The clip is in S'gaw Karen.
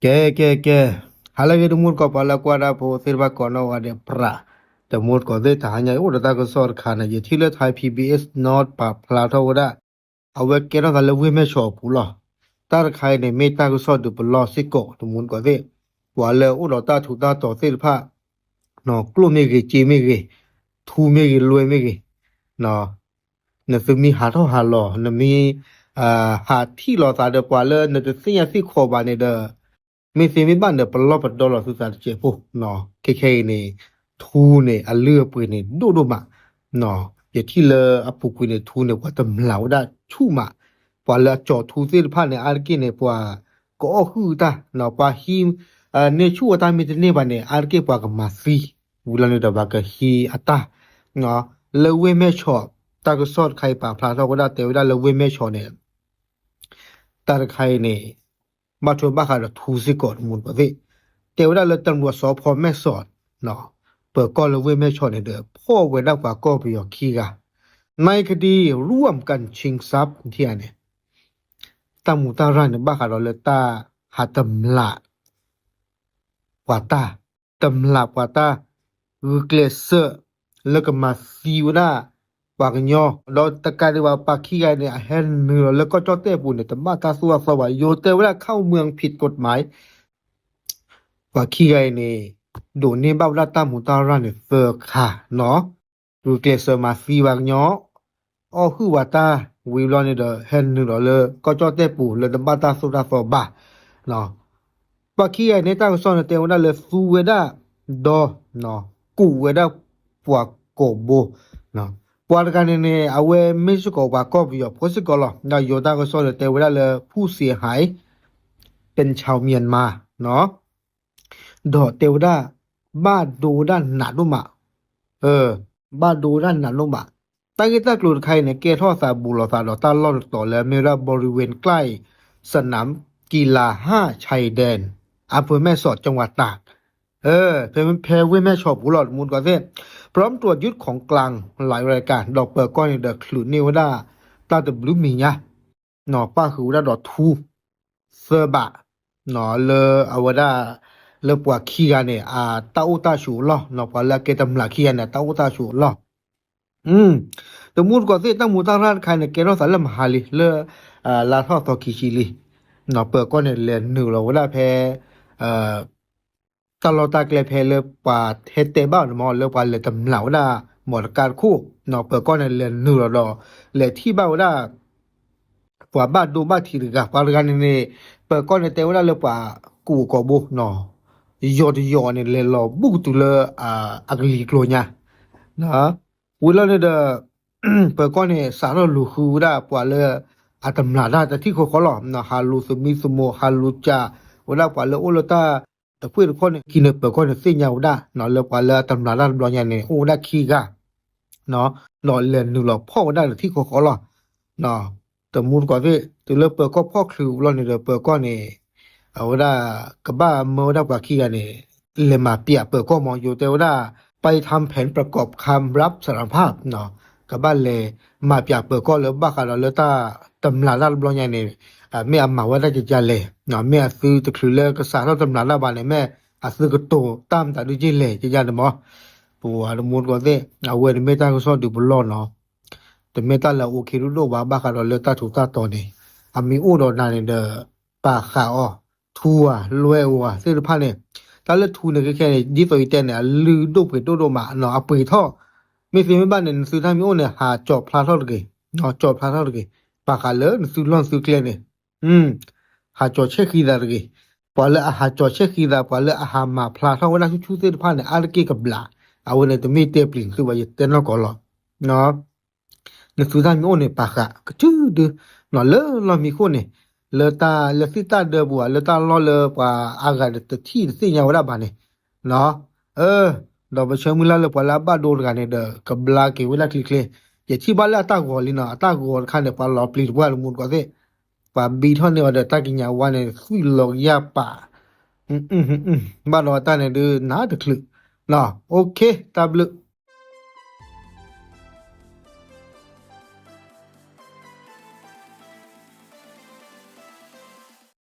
ကဲ ကဲ ကဲ, ဟါလၢအဂ့ၤ တမူတကိး ပှၤလၢကွၢ်တၢ်ဖိသ့ၣ်တဖၣ်ကိးနီၢ်ဂၤဒဲး ပြး, တမူတကိးသ့ၣ် တဟါညါအံၤ အိၣ်ဒီးတၢ်ကစီၣ်တခါန့ၣ် ယထံၣ်လၢ Thai PBS North ပာ်ဖျါထီၣ်ဝဲဒၣ် အဝဲကဲထီၣ်သးလၢဝ့ၢ်မဲၢ်ဆီးအပူၤလီၤ. တၢ်တခါအံၤန့ၣ် မ့ၢ်တၢ်ကစီၣ်ဒုးပလီၢ်စ့ၢ်ကီး တမူတကိးသ့ၣ်, ပှၤလၢအိၣ်ဒီးတၢ်ထူးတၢ်တီၤသ့ၣ်တဖၣ် ကျိၣ်မ့ၢ်ဂ့ၤ စ့မ့ၢ်ဂ့ၤ, ထူမ့ၢ်ဂ့ၤ လွဲမ့ၢ်ဂ့ၤ, နသုမ့ၢ်ဟးထီၣ်ဟးလီၤ နမ့ၢ် ဟးထံၣ်လိာ်သးဒီးပှၤလၢနတသ့ၣ်ညါသ့ၣ်ခီဘၣ်န့ၣ်ဒီး မ့ၢ်သ့မ့ၢ်ဘၣ်န့ၣ် ပလီၢ်ပဒီလိာ်သုသးတစဲးဖိ, ခဲခဲအံၤန့ၣ် ထူန့ၣ် အလုၢ်အပှ့ၤန့ၣ် ဒိၣ်ဒိၣ်မး, ယထံၣ်လၢအပူၤကွံာ်န့ၣ် ထူန့ၣ် ပှၤတမျၢ်ဝဲဒၣ်ဆူၣ်မး, ပှၤလၢအကၠီၤထူသ့ၣ်တဖၣ်န့ၣ် အါတက့ၢ်န့ၣ် ပှၤကအီၣ်ဟုၣ်တၢ်, ပှၤဟံး န့ၢ်ဆူၣ်အတၢ်မ့ၢ်တန့ၢ်ဘၣ်န့ၣ် အါတက့ၢ်ပှၤကမၤသံ, ဝံၤလီၤန့ၣ်ဒီးပှၤကဟံးအတၢ်, လၢဝ့ၢ်မဲၢ်ဆီး, တၢ်ကစီၣ်တခါအံၤပာ်ဖျါထီၣ်ဝဲဒၣ် တဲဝဲဒၣ်လၢဝ့ၢ်မဲၢ်ဆီးန့ၣ် တၢ်တခါအံၤန့ၣ် ဘၣ်ထွဲဘၣ်ဃးဒီးထူစ့ၢ်ကီး တမူတကိးသ့ၣ်, တဲဝဲဒၣ်လၢ ตำรวจสภ.แม่สอด ပၢၤကီၢ်လၢဝ့ၢ်မဲၢ်ဆီးန့ၣ်ဒီး ဖီၣ်ဝဲဒၣ်ပှၤကီၢ်ပယီၤခံဂၤ ในคดีร่วมกันชิงทรัพย์ ထံၣ်ဧါန့ၣ်, တၢ်မူးတၢ်ရၢ်န့ၣ် ဘၣ်ဃးဒီးလၢတၢ်ဟးတမျၢ် ပှၤတၢ်, တမျၢ်ပှၤတၢ်, ဂုာ်ကျဲးစၢး လၢကမၤသံဝဲဒၣ် ပှၤကညီ, ဒီးတကးဒံးဘၣ် ပှၤခံဂၤန့ၣ် အဟဲနုာ်လီၤလၢကီၢ်ကၠီၣ်တဲၣ်ပူၤန့ၣ် တဘၣ်တၢ်သိၣ်တၢ်သီဘၣ်, ယိၤတဲဝဲဒၣ် เข้าเมืองผิดกฎหมาย ပှၤခံဂၤအံၤန့ၣ် ဒိးန့ၢ်ဘၣ်ဝဲဒၣ်တၢ်မူးတၢ်ရၢ်န့ၣ်သၢခါနီၤ, ဂုာ်ကျဲးစၢးမၤသံပှၤကညီ, အီၣ်ဟုၣ်ဝဲတၢ်ဝံၤဘျီန့ၣ်ဒီး ဟဲနုာ်လီၤလၢကီၢ်ကၠီၣ်တဲၣ်ပူၤလၢတဘၣ်တၢ်သိၣ်တၢ်သီဘၣ် ပှၤခံဂၤအံၤန့ၣ် တၢ်ကစီၣ်န့ၣ် တဲဝဲဒၣ်လၢသူဝဲဒၣ် ဒီး ကူးဝဲဒၣ်ပှၤကိာ်ဘိ, ပှၤတဂၤန့ၣ်န့ၣ် အဝဲမ့ၢ်စ့ၢ်ကီးပှၤကီၢ်ပယီၤဖိစ့ၢ်ကီးလီၤ. ဒီးယိၤတၢ်ကစီၣ်န့ၣ် တဲဝဲဒၣ်လၢ ผู้เสียหาย เป็นชาวเมียนมา ဒီးတဲဝဲဒၣ် ဘၣ်ဒိဝဲဒၣ်နးဒိၣ်မး, ဘၣ်ဒိဝဲဒၣ်နးဒိၣ်မး. တၢ်ဂ့ၢ်တၢ်ကျိၤတခါအံၤန့ၣ် ကဲထီၣ်သးဘူးလိာ်သးဒီးတၢ်လီၢ်တတီၤလၢ မ့ၢ်ဝဲဒၣ် บริเวณใกล้สนามกีฬาห้าชายแดน อำเภอแม่สอด จังหวัดตาก ဖဲဝ့ၢ်မဲၢ်ဆီးပူၤလီၤ တမူတကိးသ့ၣ်, พร้อมตรวจยึดของกลางหลายรายการ ဒီးပၢၤကီၢ်န့ၣ်ဒီး ချုးန့ၢ်ဝဲဒၣ် တၢ်တဘျုးမံၤညါ ပၣ်ဃုာ်ဝဲဒၣ်ဒီးထူ သၢဘး လၢအဝဲဒၣ် လၢပှၤခံဂၤန့ၣ် အတၢ်အိၣ်တၢ်ဆိးအလီၢ်, ပှၤလၢအကဲတမျၢ်ခံဂၤန့ၣ် အတၢ်အိၣ်တၢ်ဆိးအလီၢ်. တမူတကိးသ့ၣ် တၢ်မူးတၢ်ရၢ်တခါန့ၣ် ကဲထီၣ်သးလၢမဟါလံ လၢ လါထီၣ်သီခံဆံလံ, ပၢၤကီၢ်န့ၣ် လဲၤနုာ်လီၤဝဲဒၣ်ဖဲ တၢ်လီၢ်တၢ်ကျဲဖဲလၢပှၤဟဲတဲဘၣ်န့ၣ်မ့ၢ် လၢပှၤလဲၤတမျၢ်ဝဲဒၣ် မီတကါတခိၣ်, ပၢၤကီၢ်န့ၣ် လဲၤနုာ်လီၤဒီး လဲၤထံၣ်ဘၣ်ဝဲဒၣ် ပှၤဘၣ်ဒိဘၣ်ထံးတဂၤ, ပှၤတဂၤန့ၣ်န့ၣ် ပၢၤကီၢ်န့ၣ်တဲဝဲဒၣ်လၢပှၤကူးကိာ်ဘိ, ယီၤတယီၤန့ၣ် လဲၤလီၤဘူးကတုၤလၢ အကလံၤကျိၤညါ ဝံၤလီၤန့ၣ်ဒီး ပၢၤကီၢ်န့ၣ် စးထီၣ်လူၤဃုဝဲဒၣ်ပှၤလၢ အတမျၢ်တၢ်တထံၣ်ဃီဃီလီၤ. ဟးလူၤသမံသမိး ဟးလူၤစၢၤဝဲဒၣ်ပှၤလၢအိၣ်လၢတၢ်တဖှ့ၣ်တဖှီၣ်န့ၣ် ခံန့ၣ် ပၢၤကီၢ်န့ၣ်သ့ၣ်ညါဝဲဒၣ် လၢပှၤလၢအတမျၢ်တၢ်တဘျီညါန့ၣ် အိၣ်ဝဲဒၣ်ခံဂၤ ဒီးလဲၤနုာ်လီၤဖီၣ်ဝဲဒၣ်တထံၣ်ဃီဃီလီၤ. တမူတကိးသ့ၣ် တုၤလၢပၢၤကီၢ်ဖီၣ်ချုးဝံၤလီၤန့ၣ်ဒီး ပၢၤကီၢ်န့ၣ် အဝဲဒၣ် ကဘၣ်မၢဝဲဒၣ်ပှၤခံဂၤန့ၣ် လဲၤမၤပျးပၢၤကီၢ်မ့ၢ် ယိၤတဲဝဲဒၣ် ไปทำแผนประกอบคำรับสารภาพ ကဘၣ်လဲၤမၤပျးပၢၤကီၢ်လၢ ဘၣ်ဃးဒီးလၢတၢ်တမျၢ်တၢ်တဘျီညါန့ၣ် မ့ၢ်အမၤဝဲဒၣ်ကကလဲၣ်, မ့ၢ်အသုတချုးလၢကစးထီၣ်တမျၢ်တၢ်ဘၣ်န့ၣ် မ့ၢ်အသုကတိၤတၢ်မတၤဒုက့လဲၣ် ကယါန့ၣ်မ့ၢ် ပှၤတမူတကိးသ့ၣ် အဝဲန့ၣ်မ့ၢ်တၢ်ကစီၣ်ဒုးပလီၢ်နီၤ, တမ့ၢ်တၢ်လၢအအိၣ်ခ့ဒိၣ်ဒိၣ်ဘၣ် ဘၣ်ဃးဒီးလၢတၢ်ထူးတၢ်တီၤန့ၣ် အမ့ၢ်အိၣ်ဒီးနၤန့ၣ်ဒီး ပာ်ဃာ်အီၤ, ထူဧါ လွဲဧါသ့ၣ်တဖၣ်န့ၣ်, တၢ်လၢထူန့ၣ်ခဲခဲန့ၣ် ဒ်သိးယတဲန့ၣ် အလုၢ်ဒိၣ်ပှ့ၤဒိၣ်ဒိၣ်မးနီၤ အပှ့ၤထီၣ်, မ့ၢ်သ့မ့ၢ်ဘၣ်န့ၣ် နသုတၢ်မ့ၢ်အိၣ်န့ၣ် ဟးကၠီၣ်ဖျါထီၣ်တဂ့ၤ, ကၠီၣ်ဖျါထီၣ်တဂ့ၤ, ပာ်ဃာ်လၢနသုလီၢ်နသုကျဲန့ၣ် ဟးကၠီၣ်ဆဲၣ်ဃံသးတဂ့ၤ, ပှၤလၢအဟးကၠီၣ်ဆဲၣ်ဃံသး ပှၤလၢအဟးမၤဖျါထီၣ်ဝဲဒၣ်ဆူၣ်ဆူၣ်သ့ၣ်တဖၣ်န့ၣ် အါတက့ၢ်ကဘျး, အဝဲန့ၣ်တမ့ၢ်တဲပျံၤနသုဘၣ် ယတဲနီၢ်ကီၢ်လီၤ. နသုတၢ်မ့ၢ်အိၣ်န့ၣ် ပာ်ဃာ်ကစုဒု, လၢလီၢ်မံခိၣ်န့ၣ်, လၢတၢ်လၢသ့ၣ်တၢ်ဒၢပူၤဧါ လၢတၢ်လီၢ်လၢပှၤအါဂၤတထံၣ်တသ့ၣ်ညါဝဲဒၣ်ဘၣ်န့ၣ်, ဒီးပဆၢမုၢ်လၢ်လၢပှၤလၢအဘၣ်ဒိတဂၤန့ၣ်ဒီး ကဘျါက့ၤဝဲဒၣ်ချ့ချ့, ယထံၣ်ဘၣ်လၢအတၢ်ဂီၤလံနီၤ အတၢ်ဂီၤတခါန့ၣ် ပှၤလီၤပျံၤတပှၢ်တမူတကိးသ့ၣ်, ပှၤဘံထီၣ်န့ၢ်အီၤဒီးတၢ်ကညးဝါန့ၣ် သွံၣ်လီၤကယၢ်ပာ်, ဘၣ်ဒီးတၢ်န့ၣ်ဒုးနၤတချုး, တၢ်ဘျုး